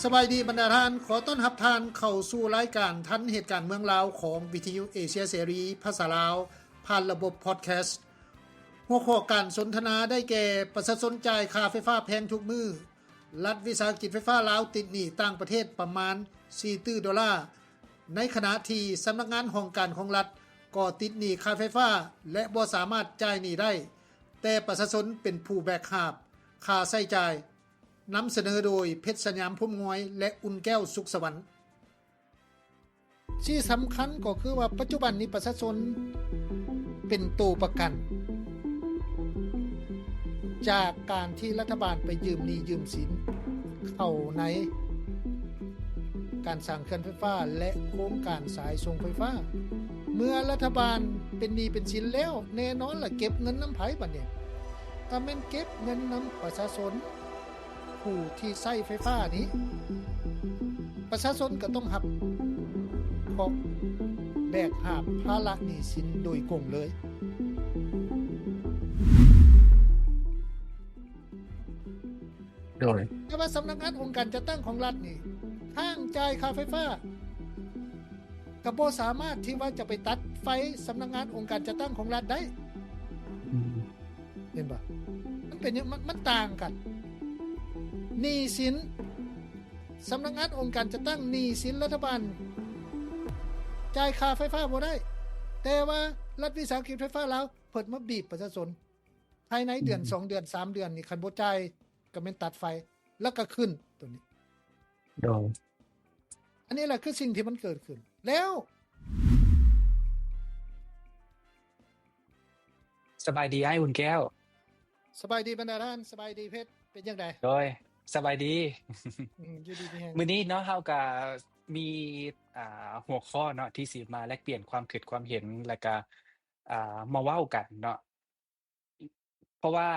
ສະບາຍດີບັນດາທ່ານ, ຂໍຕ້ອນຮັບທ່ານເຂົ້າສູ່ລາຍການທັນເຫດການເມືອງລາວຂອງວິທະຍຸເອເຊຍເສລີພາສາລາວ ຜ່ານລະບົບພອດແຄສ. ຫົວຂໍ້ການສົນທະນາໄດ້ແກ່ ປະຊາຊົນຈ່າຍຄ່າໄຟຟ້າແພງທຸກມື້, ລັດວິສາຫະກິດໄຟຟ້າລາວຕິດໜີ້ຕ່າງປະເທດປະມານສີ່ຕື້ໂດລາ, ໃນຂະນະທີ່ສຳນັກງານຫ້ອງການຂອງລັດກໍຕິດໜີ້ຄ່າໄຟຟ້າ ແລະ ບໍ່ສາມາດຈ່າຍໜີ້ໄດ້, ແຕ່ປະຊາຊົນເປັນຜູ້ແບກຫາບຄ່າໃຊ້ຈ່າຍ. ນຳສະເໜີໂດຍ ເພັດສະຫຍາມ ພົມງວຍ ແລະ ອຸ່ນແກ້ວ ສຸກສະຫວັນ. ທີ່ສຳຄັນກໍຄືວ່າ ປັດຈຸບັນນີ້ປະຊາຊົນເປັນໂຕປະກັນ ຈາກການທີ່ລັດຖະບານໄປຢືມໜີ້ຢືມສິນເຂົ້າໃນການສ້າງເຂື່ອນໄຟຟ້າ ແລະ ໂຄງການສາຍສົ່ງໄຟຟ້າ. ເມື່ອລັດຖະບານເປັນໜີ້ເປັນສິນແລ້ວ, ແນ່ນອນລະ ເກັບເງິນນຳໃຜບັດນີ້? ກໍແມ່ນເກັບເງິນນຳປະຊາຊົນ ຜູ້ທີ່ໃຊ້ໄຟຟ້ານີ້ ປະຊາຊົນກໍຕ້ອງຮັບເຄາະ ແບກຫາບພາລະໜີ້ສິນໂດຍກົງເລີຍ. ໂດຍ ແຕ່ວ່າສຳນັກງານອົງການຈັດຕັ້ງຂອງລັດນີ້ ຄ້າງຈ່າຍຄ່າໄຟຟ້າ ກໍບໍ່ສາມາດທີ່ວ່າຈະໄປຕັດໄຟສຳນັກງານອົງການຈັດຕັ້ງຂອງລັດໄດ້. ອືມ ເຫັນບໍ່? ມັນເປັນຫຍັງ? ມັນ ມັນຕ່າງກັນ. ໜີ້ສິນສຳນັກງານອົງການຈັດຕັ້ງ, ໜີ້ສິນລັດຖະບານ ຈ່າຍຄ່າໄຟຟ້າບໍ່ໄດ້, ແຕ່ວ່າລັດວິສາຫະກິດໄຟຟ້າລາວ ເພິ່ນມາບີບປະຊາຊົນ ພາຍໃນເດືອນ ອືມ ສອງເດືອນ ສາມເດືອນນີ້ ຄັນບໍ່ຈ່າຍກໍແມ່ນຕັດໄຟ ແລ້ວກໍຂຶ້ນໂຕນີ້. ໂດຍ ອັນນີ້ແຫຼະຄືສິ່ງທີ່ມັນເກີດຂຶ້ນແລ້ວ. ສະບາຍດີອ້າຍອຸ່ນແກ້ວ. ສະບາຍດີບັນດາທ່ານ, ສະບາຍດີເພັດ, ເປັນຈັ່ງໃດ? ໂດຍ ສະບາຍດີ. ອືມ ຢູ່ດີມີແຮງ. ມື້ນີ້ເນາະ ເຮົາກະມີ ອ່າ ຫົວຂໍ້ເນາະ ທີ່ຊິມາແລກປ່ຽນຄວາມຄິດຄວາມເຫັນ ແລ້ວກະ ອ່າ ມາເວົ້າກັນເນາະ. ເພາະວ່າ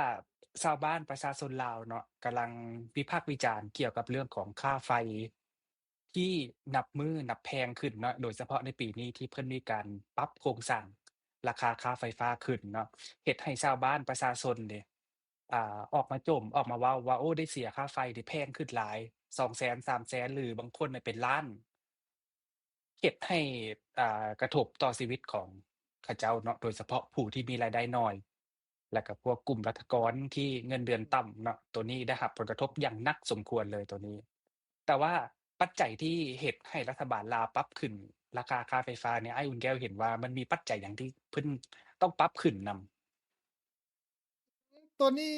ຊາວບ້ານປະຊາຊົນລາວເນາະ ກຳລັງວິພາກວິຈານກ່ຽວກັບເລື່ອງຂອງຄ່າໄຟທີ່ນັບມື້ນັບແພງຂຶ້ນເນາະ, ໂດຍສະເພາະໃນປີນີ້ທີ່ເພິ່ນມີການປັບໂຄງສ້າງລາຄາຄ່າໄຟຟ້າຂຶ້ນເນາະ, ເຮັດໃຫ້ຊາວບ້ານປະຊາຊົນນີ້ ອ່າ ອອກມາຈົ່ມ ອອກມາເວົ້າວ່າ ໂອ້ ໄດ້ເສຍຄ່າໄຟນີ້ແພງຂຶ້ນຫຼາຍ ສອງແສນ ສາມແສນ ຫຼືບາງຄົນເປັນລ້ານ. ເຮັດໃຫ້ ອ່າ ກະທົບຕໍ່ຊີວິດຂອງເຂົາເຈົ້າເນາະ, ໂດຍສະເພາະຜູ້ທີ່ມີລາຍໄດ້ໜ້ອຍ ແລ້ວກະພວກກຸ່ມລັດຖະກອນທີ່ເງິນເດືອນຕ່ຳເນາະ, ໂຕນີ້ໄດ້ຮັບຜົນກະທົບຢ່າງໜັກສົມຄວນເລີຍໂຕນີ້. ແຕ່ວ່າປັດໄຈທີ່ເຮັດໃຫ້ລັດຖະບານລາວປັບຂຶ້ນລາຄາຄ່າໄຟຟ້ານີ້ ອ້າຍອຸ່ນແກ້ວເຫັນວ່າມັນມີປັດໄຈຫຍັງທີ່ເພິ່ນຕ້ອງປັບຂຶ້ນນຳ? ໂຕນີ້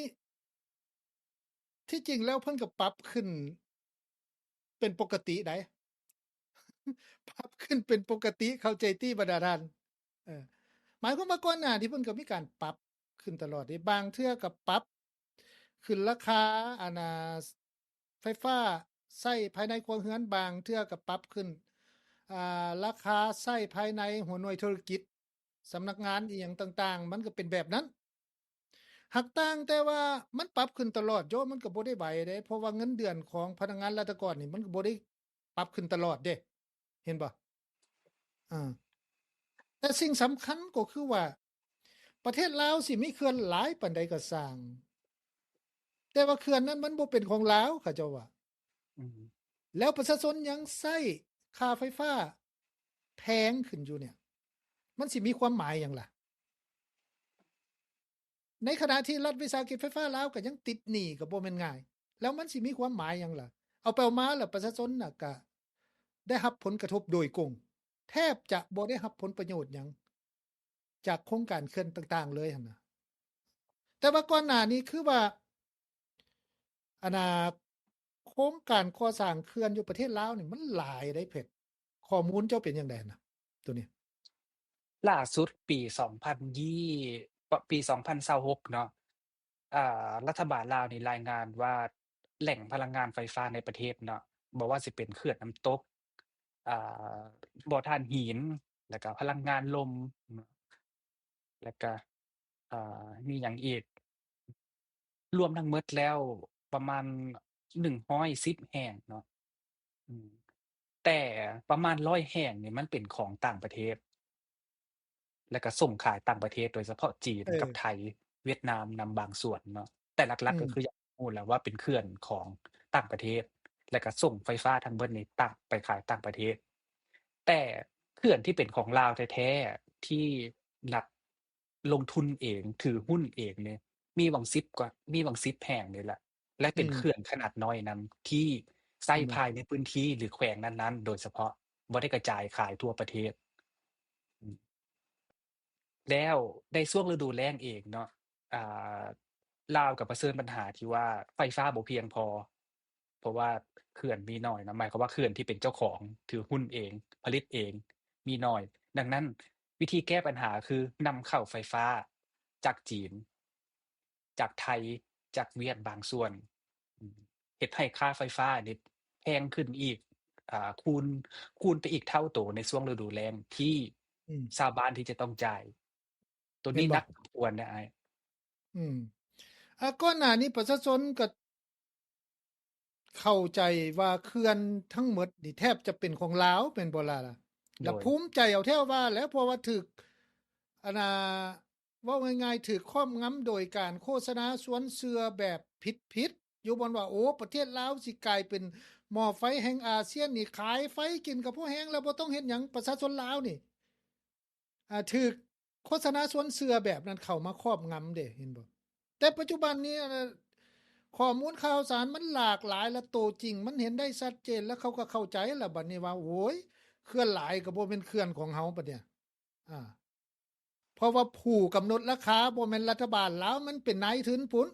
ທີ່ຈິງແລ້ວເພິ່ນກໍປັບຂຶ້ນເປັນປົກກະຕິໃດ໋ ປັບຂຶ້ນເປັນປົກກະຕິ ເຂົ້າໃຈຕິບັນດາທ່ານ? ເອີ ໝາຍຄວາມວ່າກ່ອນໜ້ານີ້ເພິ່ນກໍມີການປັບຂຶ້ນຕະຫຼອດເດ້, ບາງເທື່ອກໍປັບຂຶ້ນລາຄາ ອັນນ່າ ໄຟຟ້າໃຊ້ພາຍໃນຄົວເຮືອນ, ບາງເທື່ອກໍປັບຂຶ້ນ ອ່າ ລາຄາໃຊ້ພາຍໃນຫົວໜ່ວຍທຸລະກິດ, ສຳນັກງານອີ່ຫຍັງຕ່າງໆ ມັນກໍເປັນແບບນັ້ນ. ຫາກຕ່າງແຕ່ວ່າມັນປັບຂຶ້ນຕະຫຼອດໂຍ, ມັນກໍບໍ່ໄດ້ໄຫວເດ້, ເພາະວ່າເງິນເດືອນຂອງພະນັກງານລັດຖະກອນນີ້ ມັນກໍບໍ່ໄດ້ປັບຂຶ້ນຕະຫຼອດເດ້, ເຫັນບໍ່? ອາ ແຕ່ສິ່ງສຳຄັນກໍຄືວ່າ ປະເທດລາວຊິມີເຂື່ອນຫຼາຍປານໃດກໍຊ່າງ, ແຕ່ວ່າເຂື່ອນນັ້ນມັນບໍ່ເປັນຂອງລາວ, ເຂົາເຈົ້າວ່າ. ອືມ ແລ້ວປະຊາຊົນຍັງໃຊ້ຄ່າໄຟຟ້າແພງຂຶ້ນຢູ່ນີ້ ມັນຊິມີຄວາມໝາຍຫຍັງລະ? ໃນຂະນະທີ່ລັດວິສາຫະກິດໄຟຟ້າລາວກໍຍັງຕິດໜີ້ ກໍບໍ່ແມ່ນງ່າຍ, ແລ້ວມັນຊິມີຄວາມໝາຍຫຍັງລະ? ເອົາໄປເອົາມາແລ້ວປະຊາຊົນນະກະໄດ້ຮັບຜົນກະທົບໂດຍກົງ, ແທບຈະບໍ່ໄດ້ຮັບຜົນປະໂຫຍດຫຍັງ ຈາກໂຄງການເຂື່ອນຕ່າງໆເລີຍຫັ້ນນະ. ແຕ່ວ່າກ່ອນໜ້ານີ້ຄືວ່າ ອັນນ່າ ໂຄງການກໍ່ສ້າງເຂື່ອນຢູ່ປະເທດລາວນີ້ມັນຫຼາຍເດ້ເພັດ, ຂໍ້ມູນເຈົ້າເປັນຈັ່ງໃດຫັ້ນນະ ໂຕນີ້? ລ່າສຸດປີສອງພັນ ປີສອງພັນຊາວຫົກເນາະ, ອ່າ ລັດຖະບານລາວນີ້ລາຍງານວ່າ ແຫຼ່ງພະລັງງານໄຟຟ້າໃນປະເທດເນາະ, ບໍ່ວ່າຊິເປັນເຂື່ອນນ້ຳຕົກ, ອ່າ ບໍ່ຖ່ານຫີນ, ແລ້ວກະພະລັງງານລົມ, ແລ້ວກະ ອ່າ ມີຫຍັງອີກ, ລວມທັງໝົດແລ້ວປະມານໜຶ່ງຮ້ອຍສິບແຫ່ງເນາະ. ອືມ ແຕ່ປະມານຮ້ອຍແຫ່ງນີ້ມັນເປັນຂອງຕ່າງປະເທດ ແລ້ວກະສົ່ງຂາຍຕ່າງປະເທດ ໂດຍສະເພາະຈີນ ເອີ ກັບໄທ, ຫວຽດນາມນຳບາງສ່ວນເນາະ, ແຕ່ຫຼັກໆ ອືມ ກໍຄືຢາກຮູ້ແຫຼະວ່າເປັນເຂື່ອນຂອງຕ່າງປະເທດ, ແລ້ວກໍສົ່ງໄຟຟ້າທັງເບິດນີ້ຕ່າງ ໄປຂາຍຕ່າງປະເທດ. ແຕ່ເຂື່ອນທີ່ເປັນຂອງລາວແທ້ໆ ທີ່ລັດລົງທຶນເອງ ຖືຫຸ້ນເອງນີ້ ມີຫວ່າງສິບກວ່າ ມີຫວ່າງສິບແຫ່ງນີ້ແຫຼະ ແລະ ເປັນ ອືມ ເຂື່ອນຂະໜາດນ້ອຍນຳ ທີ່ໃຊ້ ອືມ ພາຍໃນພື້ນທີ່ ຫຼື ແຂວງນັ້ນໆ ໂດຍສະເພາະ ບໍ່ໄດ້ກະຈາຍຂາຍທົ່ວປະເທດ. ອືມ ແລ້ວໃນຊ່ວງລະດູແລ້ງເອງເນາະ ອ່າ ລາວກໍປະເຊີນບັນຫາທີ່ວ່າໄຟຟ້າບໍ່ພຽງພໍ ເພາະວ່າເຂື່ອນມີໜ້ອຍເນາະ, ໝາຍຄວາມວ່າເຂື່ອນທີ່ເປັນເຈົ້າຂອງ ຖືຫຸ້ນເອງ ຜະລິດເອງ ມີໜ້ອຍ. ດັ່ງນັ້ນ ວິທີແກ້ບັນຫາຄືນຳເຂົ້າໄຟຟ້າຈາກຈີນ, ຈາກໄທ, ຈາກຫວຽດບາງສ່ວນ, ເຮັດໃຫ້ຄ່າໄຟຟ້ານີ້ແພງຂຶ້ນອີກ ອ່າ ຄູນ ຄູນໄປອີກເທົ່າໂຕໃນຊ່ວງລະດູແລ້ງທີ່ ອືມ ຊາວບ້ານທີ່ຈະຕ້ອງຈ່າຍ. ໂຕນີ້ ແມ່ນບໍ່? ໜັກສົມຄວນເດ້ອ້າຍ. ອືມ ອ່າ ກ່ອນໜ້ານີ້ປະຊາຊົນກໍເຂົ້າໃຈວ່າເຂື່ອນທັງໝົດນີ້ແທບຈະເປັນຂອງລາວ ແມ່ນບໍ່ລະ? ແລ້ວ ໂດຍ ພູມໃຈເອົາແທ້ວ່າແຫຼະ ເພາະວ່າຖືກ ອັນນ່າ ເວົ້າງ່າຍໆ ຖືກຄອບງຳໂດຍການໂຄສະນາຊວນເຊື່ອແບບຜິດໆ ຢູ່ບ່ອນວ່າ ໂອ້ ປະເທດລາວຊິກາຍເປັນໝໍ້ໄຟແຫ່ງອາຊຽນນີ້ ຂາຍໄຟກິນກໍພໍແຮງແລ້ວ ບໍ່ຕ້ອງເຮັດຫຍັງ. ປະຊາຊົນລາວນີ້ ອ່າ ຖືກໂຄສະນາຊວນເຊື່ອແບບນັ້ນເຂົ້າມາຄອບງຳເດ້ ເຫັນບໍ່? ແຕ່ປັດຈຸບັນນີ້ ອັນນ່າ ຂໍ້ມູນຂ່າວສານມັນຫຼາກຫຼາຍ ແລະ ໂຕຈິງມັນເຫັນໄດ້ຊັດເຈນ ແລ້ວເຂົາກໍເຂົ້າໃຈແລ້ວບັດນີ້ວ່າ ໂອ້ຍ ເຂື່ອນຫຼາຍກໍບໍ່ແມ່ນເຂື່ອນຂອງເຮົາບັດເນີ້ຍ ອ່າ ເພາະວ່າຜູ້ກຳນົດລາຄາບໍ່ແມ່ນລັດຖະບານລາວ ມັນເປັນນາຍທຶນພຸ້ນ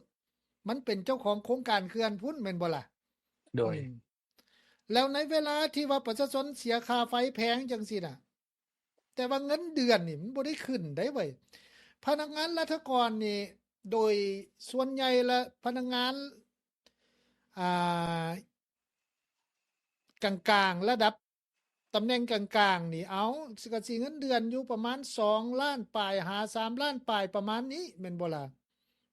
ມັນເປັນເຈົ້າຂອງໂຄງການເຂື່ອນພຸ້ນ ແມ່ນບໍ່ລະ? ໂດຍ ອືມ ແລ້ວໃນເວລາທີ່ວ່າປະຊາຊົນເສຍຄ່າໄຟແພງຈັ່ງຊີ້ນະ ແຕ່ວ່າເງິນເດືອນນີ້ມັນບໍ່ໄດ້ຂຶ້ນໄດ໋ເວີຍ. ພະນັກງານລັດຖະກອນນີ້ ໂດຍສ່ວນໃຫຍ່ລະ ພະນັກງານ ອ່າ ກາງໆ ລະດັບຕຳແໜ່ງກາງໆ ນີ້ ເອົາ ກໍຊິເງິນເດືອນຢູ່ປະມານສອງລ້ານປາຍ ຫາສາມລ້ານປາຍ ປະມານນີ້ ແມ່ນບໍ່ລະ?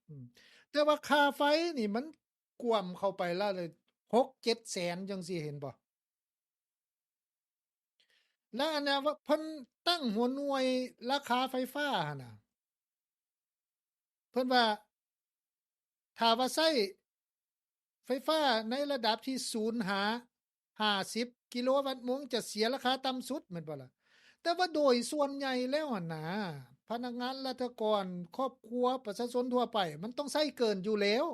ອືມ ແຕ່ວ່າຄ່າໄຟນີ້ມັນກວມເຂົ້າໄປລະຫົກເຈັດແສນຈັ່ງຊີ້ ເຫັນບໍ່? ແລ້ວອັນນັ້ນວ່າເພິ່ນຕັ້ງຫົວໜ່ວຍລາຄາໄຟຟ້າຫັ້ນນະ ເພິ່ນວ່າ ຖ້າວ່າໃຊ້ໄຟຟ້າໃນລະດັບທີ່ສູນຫາຫ້າສິບກິໂລວັດໂມງ ຈະເສຍລາຄາຕ່ຳສຸດ ແມ່ນບໍ່ລະ? ແຕ່ວ່າໂດຍສ່ວນໃຫຍ່ແລ້ວຫັ້ນນະ ພະນັກງານລັດຖະກອນ ຄອບຄົວ ປະຊາຊົນທົ່ວໄປ ມັນຕ້ອງໃຊ້ເກີນຢູ່ແລ້ວ.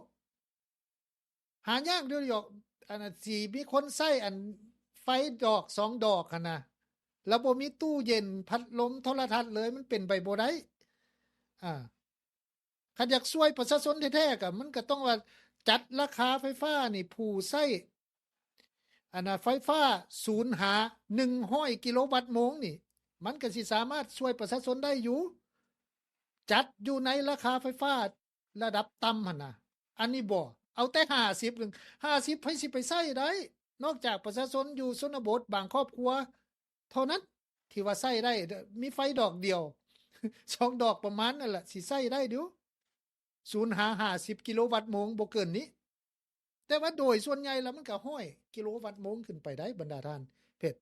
ຫາຍາກຢູ່ດອກ ອັນ ຊິມີຄົນໃຊ້ອັນໄຟດອກສອງດອກຫັ້ນນະ ແລ້ວບໍ່ມີຕູ້ເຢັນ ພັດລົມ ໂທລະທັດເລີຍ ມັນເປັນໄປບໍ່ໄດ້. ອ່າ ຄັນຢາກຊ່ວຍປະຊາຊົນແທ້ໆ ກໍ ມັນກໍຕ້ອງວ່າຈັດລາຄາໄຟຟ້ານີ້ ຜູ້ໃຊ້ ອັນນະ ໄຟຟ້າສູນຫາໜຶ່ງຮ້ອຍກິໂລວັດໂມງນີ້ ມັນກໍຊິສາມາດຊ່ວຍປະຊາຊົນໄດ້ຢູ່ ຈັດຢູ່ໃນລາຄາໄຟຟ້າລະດັບຕ່ຳຫັ້ນນະ. ອັນນີ້ບໍ່ ເອົາແຕ່ຫ້າສິບ ຫ້າສິບ ໃຜຊິໄປໃຊ້ໄດ້ ນອກຈາກປະຊາຊົນຢູ່ຊົນນະບົດບາງຄອບຄົວເທົ່ານັ້ນ ທີ່ວ່າໃຊ້ໄດ້ ມີໄຟດອກດຽວ ສອງດອກປະມານນັ້ນລະ ຊິໃຊ້ໄດ້ຢູ່ ສູນຫາຫ້າສິບກິໂລວັດໂມງ ບໍ່ເກີນນີ້. ແຕ່ວ່າໂດຍສ່ວນໃຫຍ່ແລ້ວມັນກໍຮ້ອຍກິໂລວັດໂມງຂຶ້ນໄປໄດ້ ບັນດາທ່ານເພັດ.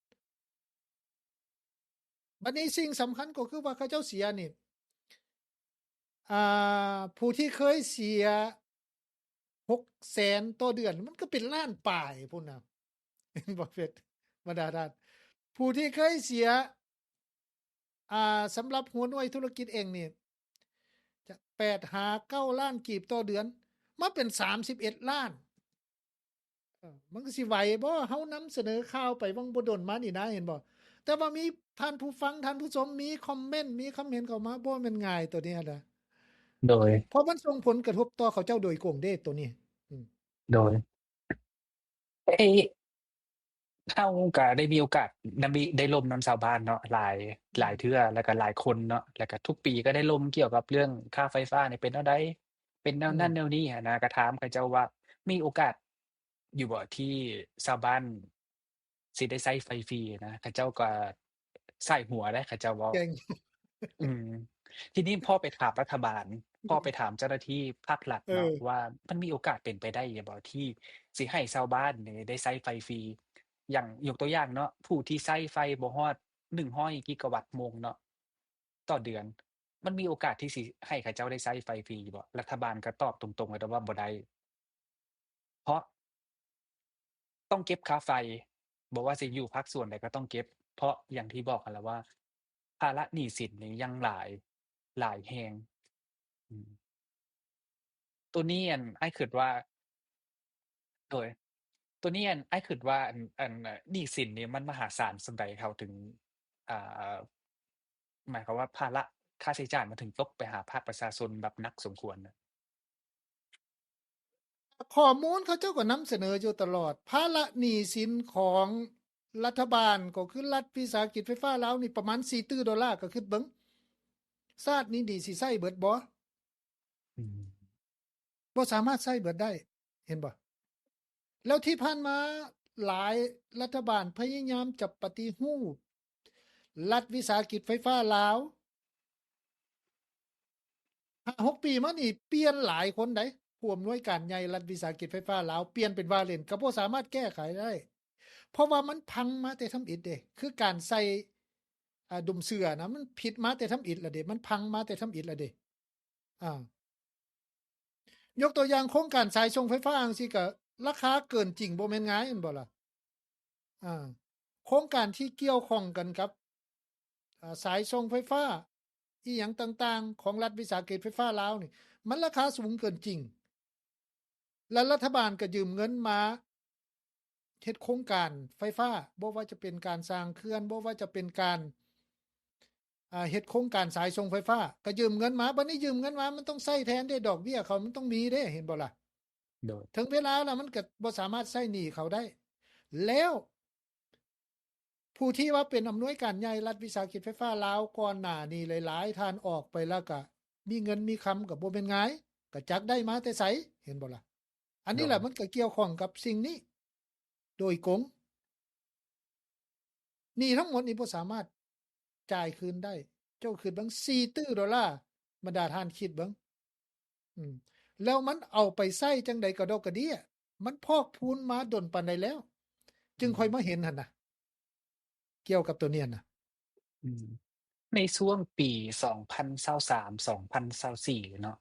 ບັດນີ້ສິ່ງສຳຄັນກໍຄືວ່າເຂົາເຈົ້າເສຍນີ້ ອ່າ ຜູ້ທີ່ເຄີຍເສຍຫົກແສນຕໍ່ເດືອນ ມັນກໍເປັນລ້ານປາຍພຸ້ນນະ ເຫັນບໍ່ເພັດ ບັນດາທ່ານ ຜູ້ທີ່ເຄີຍເສຍ ອ່າ ສຳລັບຫົວໜ່ວຍທຸລະກິດເອງນີ້ ຈາກແປດຫາເກົ້າລ້ານກີບຕໍ່ເດືອນ ມາເປັນສາມສິບເອັດລ້ານ. ເອີ ມັນກໍຊິໄຫວບໍ່? ເຮົານຳສະເໜີຂ່າວໄປຫວ່າງບໍ່ດົນມານີ້ນະ ເຫັນບໍ່? ແຕ່ວ່າມີທ່ານຜູ້ຟັງ ທ່ານຜູ້ຊົມ ມີຄອມເມັນ ມີຄຳເຫັນເຂົ້າມາ ບໍ່ແມ່ນງ່າຍໂຕນີ້ຫັ້ນນະ. ໂດຍ ເພາະມັນສົ່ງຜົນກະທົບຕໍ່ເຂົາເຈົ້າໂດຍກົງເດ້ໂຕນີ້. ອືມ ໂດຍ ເອີ ເຮົາກໍໄດ້ມີໂອກາດນຳ ໄດ້ລົມນຳຊາວບ້ານເນາະ ຫຼາຍ ອືມ ຫຼາຍເທື່ອ ແລ້ວກໍຫຼາຍຄົນເນາະ ແລ້ວກໍທຸກປີກໍໄດ້ລົມກ່ຽວກັບເລື່ອງຄ່າໄຟຟ້ານີ້ເປັນແນວໃດ ເປັນແນວນັ້ນ ອືມ ແນວນີ້ຫັ້ນນະ ກໍຖາມເຂົາເຈົ້າວ່າ ມີໂອກາດຢູ່ບໍ່ທີ່ຊາວບ້ານຊິໄດ້ໃຊ້ໄຟຟຣີນະ? ເຂົາເຈົ້າກໍສາຍຫົວເດ້ ເຂົາເຈົ້າເວົ້າ ເກັ່ງ ອືມ ທີນີ້ພໍໄປຖາມລັດຖະບານ ພໍໄປຖາມເຈົ້າໜ້າທີ່ພາກລັດເນາະ ເອີ ວ່າມັນມີໂອກາດເປັນໄປໄດ້ຢູ່ບໍ່ ທີ່ຊິໃຫ້ຊາວບ້ານນີ້ໄດ້ໃຊ້ໄຟຟຣີ? ຢ່າງ ຍົກຕົວຢ່າງເນາະ ຜູ້ທີ່ໃຊ້ໄຟບໍ່ຮອດໜຶ່ງຮ້ອຍກິກາວັດໂມງເນາະ ຕໍ່ເດືອນ ມັນມີໂອກາດທີ່ຊິໃຫ້ເຂົາເຈົ້າໄດ້ໃຊ້ໄຟຟຣີຢູ່ບໍ່? ລັດຖະບານກໍຕອບຕົງໆ ແລ້ວວ່າບໍ່ໄດ້ ເພາະ ຕ້ອງເກັບຄ່າໄຟ ບໍ່ວ່າຊິຢູ່ພາກສ່ວນໃດກໍຕ້ອງເກັບ ເພາະຢ່າງທີ່ບອກຫັ້ນລະວ່າ ພາລະໜີ້ສິນນີ້ຍັງຫຼາຍ ຫຼາຍແຮງ. ອືມ ໂຕນີ້ ອັນ ອ້າຍຄິດວ່າ ໂດຍ ໂຕນີ້ ອັນ ອ້າຍຄິດວ່າ ອັນ ອັນ ໜີ້ສິນນີ້ມັນມະຫາສານສ່ຳໃດ ເຮົາເຖິງ ອ່າ ໝາຍຄວາມວ່າພາລະຄ່າໃຊ້ຈ່າຍມັນເຖິງຕົກໄປຫາພາກປະຊາຊົນແບບໜັກສົມຄວນນະ? ຂໍ້ມູນເຂົາເຈົ້າກໍນຳສະເໜີຢູ່ຕະຫຼອດ ພາລະໜີ້ສິນຂອງລັດຖະບານ ກໍຄືລັດວິສາຫະກິດໄຟຟ້າລາວນີ້ປະມານສີ່ຕື້ໂດລາ ກໍຄິດເບິ່ງ ຊາດນີ້ໜີ້ຊິໃຊ້ເບິດບໍ່? ອືມ ບໍ່ສາມາດໃຊ້ເບິດໄດ້ ເຫັນບໍ່? ແລ້ວທີ່ຜ່ານມາຫຼາຍລັດຖະບານພະຍາຍາມຈະປະຕິຮູບລັດວິສາຫະກິດໄຟຟ້າລາວ ຫ້າຫົກປີມານີ້ປ່ຽນຫຼາຍຄົນໃດ໋ ຜູ້ອຳນວຍການໃຫຍ່ລັດວິສາຫະກິດໄຟຟ້າລາວ ປ່ຽນເປັນວ່າເຫຼັ້ນ ກໍບໍ່ສາມາດແກ້ໄຂໄດ້ ເພາະວ່າມັນພັງມາແຕ່ທຳອິດເດ້ ຄືການໃສ່ ອ່າ ດຸມເສື້ອນະ ມັນຜິດມາແຕ່ທຳອິດລະເດ້ ມັນພັງມາແຕ່ທຳອິດລະເດ້. ອ່າ ຍົກຕົວຢ່າງໂຄງການສາຍສົ່ງໄຟຟ້າຈັ່ງຊີ້ ກໍລາຄາເກີນຈິງບໍ່ແມ່ນງ່າຍ ແມ່ນບໍ່ລະ? ອ່າ ໂຄງການທີ່ກ່ຽວຂ້ອງກັນກັບ ອ່າ ສາຍສົ່ງໄຟຟ້າ ອີ່ຫຍັງຕ່າງໆ ຂອງລັດວິສາຫະກິດໄຟຟ້າລາວນີ້ ມັນລາຄາສູງເກີນຈິງ ແລະ ລັດຖະບານກໍຢືມເງິນມາເຮັດໂຄງການໄຟຟ້າ ບໍ່ວ່າຈະເປັນການສ້າງເຂື່ອນ ບໍ່ວ່າຈະເປັນການ ອ່າ ເຮັດໂຄງການສາຍສົ່ງໄຟຟ້າ ກໍຢືມເງິນມາ ບັດນີ້ຢືມເງິນມາ ມັນຕ້ອງໃຊ້ແທນເດ້ ດອກເບ້ຍເຂົາມັນຕ້ອງມີເດ້ ເຫັນບໍ່ລະ? ໂດຍ ເຖິງເວລາລະມັນກໍບໍ່ສາມາດໃຊ້ໜີ້ເຂົາໄດ້ ແລ້ວ ຜູ້ທີ່ວ່າເປັນອຳນວຍການໃຫຍ່ລັດວິສາຫະກິດໄຟຟ້າລາວກ່ອນໜ້ານີ້ຫຼາຍໆທ່ານອອກໄປແລ້ວກະມີເງິນມີຄຳກໍບໍ່ແມ່ນງ່າຍ ກະຈັກໄດ້ມາແຕ່ໃສ ເຫັນບໍ່ລະ? ອັນນີ້ແຫຼະ ໂດຍ ມັນກໍກ່ຽວຂ້ອງກັບສິ່ງນີ້ໂດຍກົງ. ໜີ້ທັງໝົດນີ້ບໍ່ສາມາດຈ່າຍຄືນໄດ້. ເຈົ້າຄິດເບິ່ງ ສີ່ຕື້ໂດລາ ບັນດາທ່ານຄິດເບິ່ງ. ອືມ ແລ້ວມັນເອົາໄປໃຊ້ຈັ່ງໃດກະດອກກະເດຍ ມັນພອກພູນມາດົນປານໃດແລ້ວ ຈຶ່ງ ອືມ ຄ່ອຍມາເຫັນຫັ້ນນະ ກ່ຽວກັບໂຕນີ້ຫັ້ນນະ. ອືມ ໃນຊ່ວງປີສອງພັນຊາວສາມ ສອງພັນຊາວສີ່ເນາະ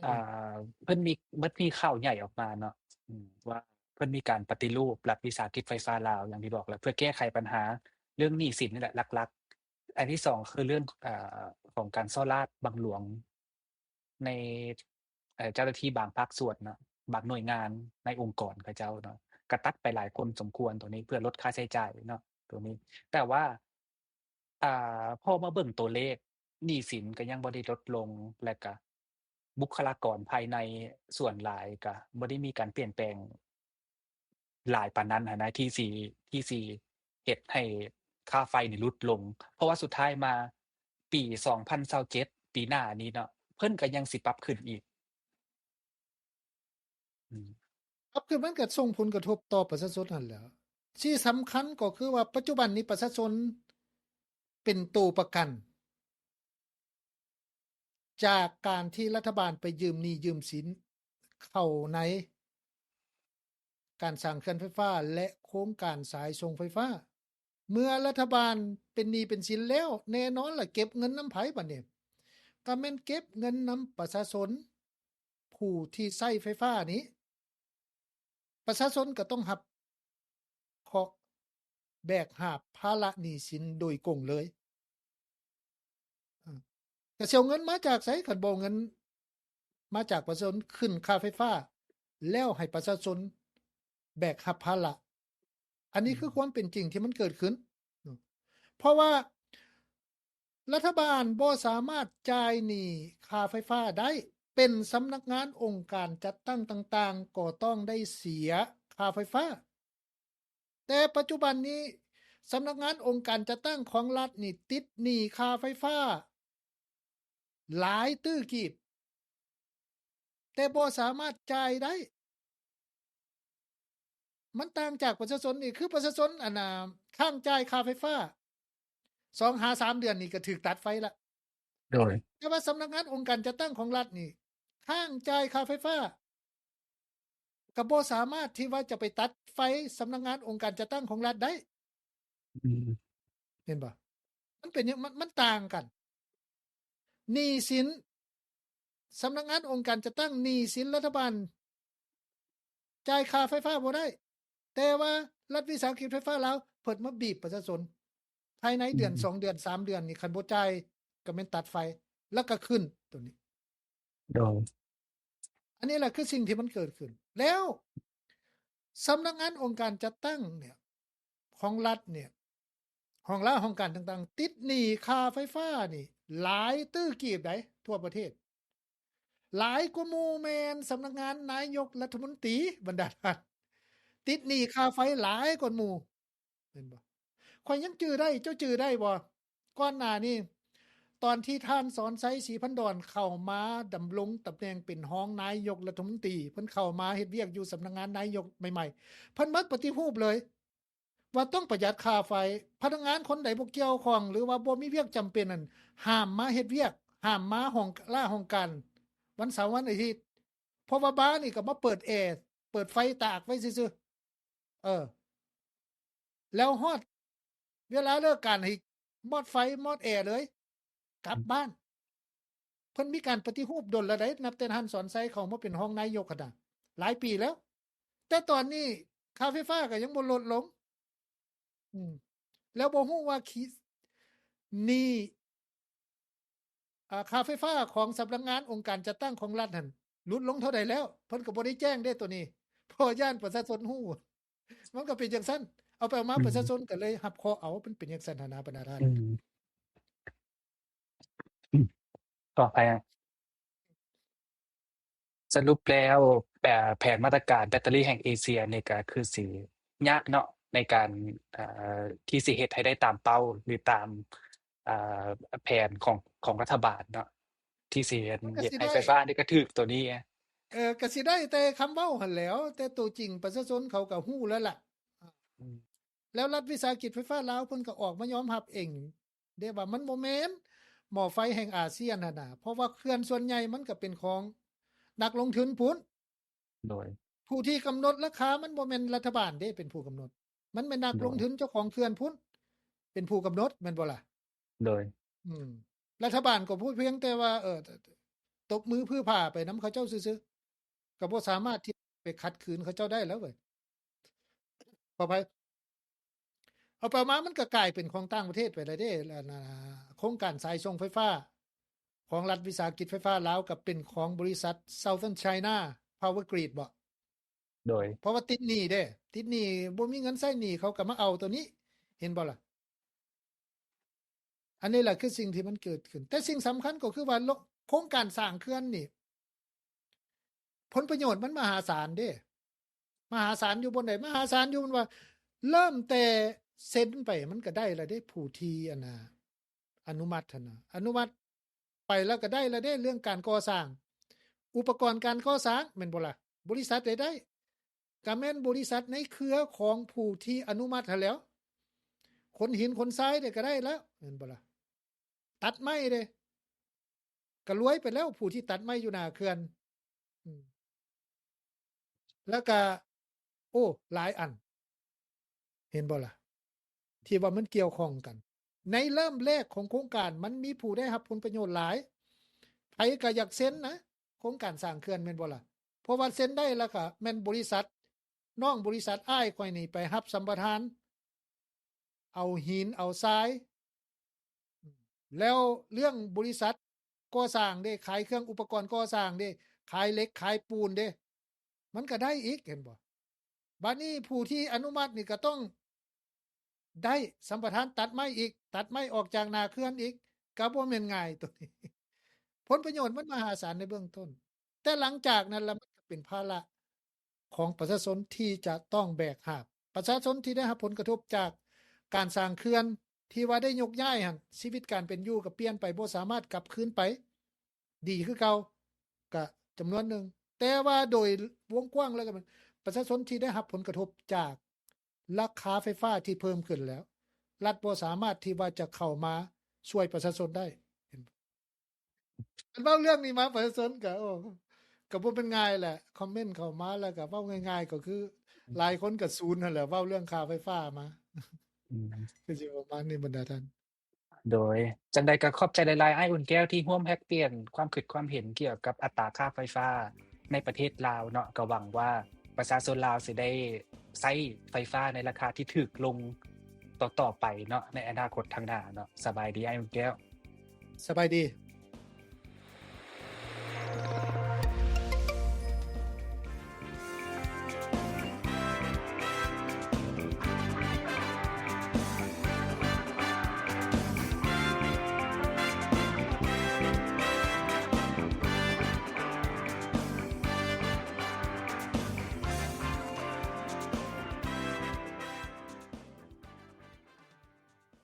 ອືມ ອ່າ ເພິ່ນມີ ມັນມີຂ່າວໃຫຍ່ອອກມາເນາະ ອືມ ວ່າເພິ່ນມີການປະຕິຮູບລັດວິສາຫະກິດໄຟຟ້າລາວ ຢ່າງທີ່ບອກແຫຼະ ເພື່ອແກ້ໄຂບັນຫາເລື່ອງໜີ້ສິນນີ້ແຫຼະຫຼັກໆ. ອັນທີສອງຄືເລື່ອງ ອ່າ ຂອງການສໍ້ລາດບັງຫຼວງ ໃນ ເອີ ເຈົ້າໜ້າທີ່ບາງພາກສ່ວນເນາະ ບາງໜ່ວຍງານໃນອົງກອນເຂົາເຈົ້າເນາະ ກະຕັດໄປຫຼາຍຄົນສົມຄວນໂຕນີ້ ເພື່ອລົດຄ່າໃຊ້ຈ່າຍເນາະ ໂຕນີ້. ແຕ່ວ່າ ອ່າ ພໍມາເບິ່ງໂຕເລກ ໜີ້ສິນກະຍັງບໍ່ໄດ້ລົດລົງ ແລະກະບຸກຄະລາກອນພາຍໃນສ່ວນຫຼາຍກະບໍ່ໄດ້ມີການປ່ຽນແປງ ຫຼາຍປານນັ້ນຫັ້ນນະ ທີ່ຊິ ທີ່ຊິເຮັດໃຫ້ຄ່າໄຟນີ້ຫຼຸດລົງ ເພາະວ່າສຸດທ້າຍມາປີສອງພັນຊາວເຈັດ ປີໜ້ານີ້ເນາະ ເພິ່ນກໍຍັງຊິປັບຂຶ້ນອີກ. ອືມ ປັບຂຶ້ນມັນກໍສົ່ງຜົນກະທົບຕໍ່ປະຊາຊົນຫັ້ນແຫຼະ. ທີ່ສຳຄັນກໍຄືວ່າປັດຈຸບັນນີ້ປະຊາຊົນເປັນໂຕປະກັນ ຈາກການທີ່ລັດຖະບານໄປຢືມໜີ້ຢືມສິນເຂົ້າໃນການສ້າງເຂື່ອນໄຟຟ້າ ແລະ ໂຄງການສາຍສົ່ງໄຟຟ້າ. ເມື່ອລັດຖະບານເປັນໜີ້ເປັນສິນແລ້ວ ແນ່ນອນລະ ເກັບເງິນນຳໃຜບາດນີ້? ກໍແມ່ນເກັບເງິນນຳປະຊາຊົນຜູ້ທີ່ໃຊ້ໄຟຟ້ານີ້. ປະຊາຊົນກໍຕ້ອງຮັບເຄາະ ແບກຫາບພາລະໜີ້ສິນໂດຍກົງເລີຍ. ອາ ກະຊິເອົາເງິນມາຈາກໃສ ຄັນບໍ່ເອົາເງິນມາຈາກປະຊາຊົນຂຶ້ນຄ່າໄຟຟ້າ ແລ້ວໃຫ້ປະຊາຊົນແບກຮັບພາລະ? ອັນນີ້ ອືມ ຄືຄວາມເປັນຈິງທີ່ມັນເກີດຂຶ້ນ. ເພາະວ່າລັດຖະບານບໍ່ສາມາດຈ່າຍໜີ້ຄ່າໄຟຟ້າໄດ້ ເປັນສຳນັກງານອົງການຈັດຕັ້ງຕ່າງໆ ກໍຕ້ອງໄດ້ເສຍຄ່າໄຟຟ້າ. ແຕ່ປັດຈຸບັນນີ້ ສຳນັກງານອົງການຈັດຕັ້ງຂອງລັດນີ້ຕິດໜີ້ຄ່າໄຟຟ້າຫຼາຍຕື້ກີບ ແຕ່ບໍ່ສາມາດຈ່າຍໄດ້. ມັນຕ່າງຈາກປະຊາຊົນນີ້ ຄືປະຊາຊົນ ອັນນ່າ ຄ້າງຈ່າຍຄ່າໄຟຟ້າ ສອງຫາສາມເດືອນນີ້ກໍຖືກຕັດໄຟລະ. ໂດຍ ແຕ່ວ່າສຳນັກງານອົງການຈັດຕັ້ງຂອງລັດນີ້ ຄ້າງຈ່າຍຄ່າໄຟຟ້າ ກໍບໍ່ສາມາດທີ່ວ່າຈະໄປຕັດໄຟສຳນັກງານອົງການຈັດຕັ້ງຂອງລັດໄດ້. ອືມ ເຫັນບໍ່? ມັນເປັນຫຍັງ? ມັນ ມັນຕ່າງກັນ. ໜີ້ສິນ ສຳນັກງານອົງການຈັດຕັ້ງ ໜີ້ສິນລັດຖະບານ ຈ່າຍຄ່າໄຟຟ້າບໍ່ໄດ້. ແຕ່ວ່າລັດວິສາຫະກິດໄຟຟ້າລາວເພິ່ນມາບີບປະຊາຊົນ ພາຍໃນເດືອນ ອືມ ສອງເດືອນ ສາມເດືອນນີ້ ຄັນບໍ່ຈ່າຍກໍແມ່ນຕັດໄຟ ແລ້ວກໍຂຶ້ນໂຕນີ້. ໂດຍ ອັນນີ້ແຫຼະຄືສິ່ງທີ່ມັນເກີດຂຶ້ນ. ແລ້ວສຳນັກງານອົງການຈັດຕັ້ງເນຍ ຂອງລັດເນຍ ຫ້ອງລາຫ້ອງການຕ່າງໆ ຕິດໜີ້ຄ່າໄຟຟ້ານີ້ຫຼາຍຕື້ກີບໃດ໋ ທົ່ວປະເທດ. ຫຼາຍກວ່າໝູ່ແມ່ນສຳນັກງານນາຍົກລັດຖະມົນຕີ ບັນດາທ່ານ ຕິດໜີ້ຄ່າໄຟຫຼາຍກວ່າໝູ່ ແມ່ນບໍ່? ຂ້ອຍຍັງຈື່ໄດ້ ເຈົ້າຈື່ໄດ້ບໍ່? ກ່ອນໜ້ານີ້ ຕອນທີ່ທ່ານສອນໄຊ ສີພັນດອນ ເຂົ້າມາດຳລົງຕຳແໜ່ງເປັນຮອງນາຍົກລັດຖະມົນຕີ ເພິ່ນເຂົ້າມາເຮັດວຽກຢູ່ສຳນັກງານນາຍົກໃໝ່ໆ ເພິ່ນມາປະຕິຮູບເລີຍ ວ່າຕ້ອງປະຢັດຄ່າໄຟ, ພະນັກງານຄົນໃດບໍ່ກ່ຽວຂ້ອງ ຫຼືວ່າບໍ່ມີວຽກຈຳເປັນນັ້ນ ຫ້າມມາເຮັດວຽກ, ຫ້າມມາຫ້ອງລາຫ້ອງການວັນເສົາວັນອາທິດ, ເພາະວ່າບານີ້ກໍມາເປີດແອ, ເປີດໄຟຕາກໄວ້ຊື່ໆ. ເອີ ແລ້ວຮອດເວລາເລີກການ ໃຫ້ມອດໄຟມອດແອເລີຍ ກັບ ອືມ ບ້ານ. ເພິ່ນມີການປະຕິຮູບດົນແລ້ວໃດ໋ ນັບແຕ່ທ່ານສອນໄຊເຂົ້າມາເປັນຮອງນາຍົກຫັ້ນນະ ຫຼາຍປີແລ້ວ ແຕ່ຕອນນີ້ຄ່າໄຟຟ້າກໍຍັງບໍ່ລົດລົງ. ອືມ ແລ້ວບໍ່ຮູ້ວ່າ ໜີ້ ອາ ຄ່າໄຟຟ້າຂອງສຳນັກງານອົງການຈັດຕັ້ງຂອງລັດຫັ້ນຫຼຸດລົງເທົ່າໃດແລ້ວ ເພິ່ນກໍບໍ່ໄດ້ແຈ້ງເດ້ໂຕນີ້ ເພາະຢ້ານປະຊາຊົນຮູ້ ມັນກໍເປັນຈັ່ງຊັ້ນ ເອົາໄປເອົາມາ ອືມ ປະຊາຊົນກໍເລີຍຮັບເຄາະເອົາ ມັນເປັນຈັ່ງຊັ້ນຫັ້ນນະ ບັນດາທ່ານ. ອືມ ຂໍອະໄພ ສະຫຼຸບແລ້ວ ແປ ແຜນມາດຕະການແບັດເຕີຣີແຫ່ງເອເຊຍນີ້ກໍຄືຊິຍາກເນາະ ໃນການ ເອີ ທີ່ຊິເຮັດໃຫ້ໄດ້ຕາມເປົ້າ ຫຼືຕາມ ເອີ ແຜນຂອງ ຂອງລັດຖະບານເນາະ ທີ່ຊິເຮັດ ມັນກໍ ເຮັດໃຫ້ໄຟຟ້ານີ້ກະຖືກໂຕນີ້. ເອີ ກໍຊິໄດ້ແຕ່ຄຳເວົ້າຫັ້ນແຫຼ້ວ ແຕ່ໂຕຈິງປະຊາຊົນເຂົາກໍຮູ້ແລ້ວລະ. ອືມ ແລ້ວລັດວິສາຫະກິດໄຟຟ້າລາວເພິ່ນກໍອອກມາຍອມຮັບເອງເດ້ວ່າມັນບໍ່ແມ່ນໝໍ້ໄຟແຫ່ງອາຊຽນຫັ້ນນະ ເພາະວ່າເຂື່ອນສ່ວນໃຫຍ່ມັນກໍເປັນຂອງນັກລົງທຶນພຸ້ນ. ໂດຍ ຜູ້ທີ່ກຳນົດລາຄາມັນບໍ່ແມ່ນລັດຖະບານເດ້ເປັນຜູ້ກຳນົດ ມັນແມ່ນນັກ ໂດຍ ລົງທຶນເຈົ້າຂອງເຂື່ອນພຸ້ນເປັນຜູ້ກຳນົດ ແມ່ນບໍ່ລະ? ໂດຍ ອືມ ລັດຖະບານກໍພຽງແຕ່ວ່າ ເອີ ຕົບມືຜື່ຜາໄປນຳເຂົາເຈົ້າຊື່ໆ ກໍບໍ່ສາມາດທີ່ໄປຂັດຂືນເຂົາເຈົ້າໄດ້ແລ້ວເວີຍ. ຂໍອະໄພ ເອົາໄປເອົາມາມັນກໍກາຍເປັນຂອງຕ່າງປະເທດໄປແລ້ວເດ້ ອັນ ອາ ໂຄງການສາຍສົ່ງໄຟຟ້າຂອງລັດວິສາຫະກິດໄຟຟ້າລາວ ກໍເປັນຂອງບໍລິສັດ Southern China Power Grid ບໍ? ໂດຍ ເພາະວ່າຕິດໜີ້ເດ້ ຕິດໜີ້ ບໍ່ມີເງິນໃຊ້ໜີ້ ເຂົາກໍມາເອົາໂຕນີ້ ເຫັນບໍ່ລະ? ອັນນີ້ລະຄືສິ່ງທີ່ມັນເກີດຂຶ້ນ ແຕ່ສິ່ງສຳຄັນກໍຄືວ່າ ໂຄງການສ້າງເຂື່ອນນີ້ ຜົນປະໂຫຍດມັນມະຫາສານເດ້ ມະຫາສານຢູ່ບ່ອນໃດ? ມະຫາສານຢູ່ບ່ອນວ່າ ເລີ່ມແຕ່ເຊັນໄປມັນກໍໄດ້ລະເດ້ ຜູ້ທີ່ ອັນນ່າ ອະນຸມັດຫັ້ນນະ ອະນຸມັດໄປແລ້ວກໍໄດ້ລະເດ້ ເລື່ອງການກໍ່ສ້າງ ອຸປະກອນການກໍ່ສ້າງ ແມ່ນບໍ່ລະ? ບໍລິສັດໃດໄດ້ ກໍແມ່ນບໍລິສັດໃນເຄືອຂອງຜູ້ທີ່ອະນຸມັດຫັ້ນແຫຼ້ວ ຂົນຫີນຂົນຊາຍໄດ້ກໍໄດ້ແລ້ວ ແມ່ນບໍ່ລະ? ຕັດໄມ້ເດ້ ກໍລວຍໄປແລ້ວ ຜູ້ທີ່ຕັດໄມ້ຢູ່ໜ້າເຂື່ອນ ອືມ ແລ້ວກໍ ໂອ້ ຫຼາຍອັນ ເຫັນບໍ່ລະ? ທີ່ວ່າມັນກ່ຽວຂ້ອງກັນ ໃນເລີ່ມແລກຂອງໂຄງການ ມັນມີຜູ້ໄດ້ຮັບຜົນປະໂຫຍດຫຼາຍ ໃຜກໍຢາກເຊັນນະ ໂຄງການສ້າງເຂື່ອນ ແມ່ນບໍ່ລະ? ເພາະວ່າເຊັນໄດ້ແລ້ວກໍແມ່ນບໍລິສັດ ນ້ອງບໍລິສັດອ້າຍຂ້ອຍນີ້ໄປຮັບສຳປະທານ ເອົາຫີນເອົາຊາຍ ແລ້ວເລື່ອງບໍລິສັດກໍ່ສ້າງເດ້ ຂາຍເຄື່ອງອຸປະກອນກໍ່ສ້າງເດ້ ຂາຍເຫຼັກຂາຍປູນເດ້ ມັນກໍໄດ້ອີກ ເຫັນບໍ່? ບາດນີ້ຜູ້ທີ່ອະນຸມັດນີ້ກໍຕ້ອງໄດ້ສຳປະທານຕັດໄມ້ອີກ ຕັດໄມ້ອອກຈາກໜ້າເຂື່ອນອີກ ກໍບໍ່ແມ່ນງ່າຍໂຕນີ້ ຜົນປະໂຫຍດມັນມະຫາສານໃນເບື້ອງຕົ້ນ ແຕ່ຫຼັງຈາກນັ້ນລະ ມັນກໍເປັນພາລະຂອງປະຊາຊົນທີ່ຈະຕ້ອງແບກຫາບ ປະຊາຊົນທີ່ໄດ້ຮັບຜົນກະທົບຈາກການສ້າງເຂື່ອນ ທີ່ວ່າໄດ້ຍົກຍ້າຍຫັ້ນ ຊີວິດການເປັນຢູ່ກໍປ່ຽນໄປ ບໍ່ສາມາດກັບຄືນໄປດີຄືເກົ່າ ກະຈຳນວນໜຶ່ງ ແຕ່ວ່າໂດຍວົງກວ້າງແລ້ວກໍແມ່ນປະຊາຊົນທີ່ໄດ້ຮັບຜົນກະທົບຈາກລາຄາໄຟຟ້າທີ່ເພີ່ມຂຶ້ນແລ້ວ ລັດບໍ່ສາມາດທີ່ວ່າຈະເຂົ້າມາຊ່ວຍປະຊາຊົນໄດ້ ເຫັນບໍ່? ຄັນເວົ້າເລື່ອງນີ້ມາປະຊາຊົນກໍ ໂອ້ ກໍບໍ່ແມ່ນງ່າຍແຫຼະ ຄອມເມັນເຂົ້າມາແລ້ວກໍເວົ້າງ່າຍໆ ກໍຄື ອືມ ຫຼາຍຄົນກໍສູນຫັ້ນແຫຼະ ເວົ້າເລື່ອງຄ່າໄຟຟ້າມາ ອືມ ຄືຊິປະມານນີ້ບັນດາທ່ານ. ໂດຍ ຈັ່ງໃດກໍຂອບໃຈຫຼາຍໆ ອ້າຍອຸ່ນແກ້ວທີ່ຮ່ວມແລກປ່ຽນຄວາມຄິດຄວາມເຫັນກ່ຽວກັບອັດຕາຄ່າໄຟຟ້າໃນປະເທດລາວເນາະ ກໍຫວັງວ່າ ປະຊາຊົນລາວຊິໄດ້ໃຊ້ໄຟຟ້າໃນລາຄາທີ່ຖືກລົງຕໍ່ໆໄປເນາະ ໃນອະນາຄົດທາງໜ້າເນາະ. ສະບາຍດີອ້າຍແກ້ວ. ສະບາຍດີ.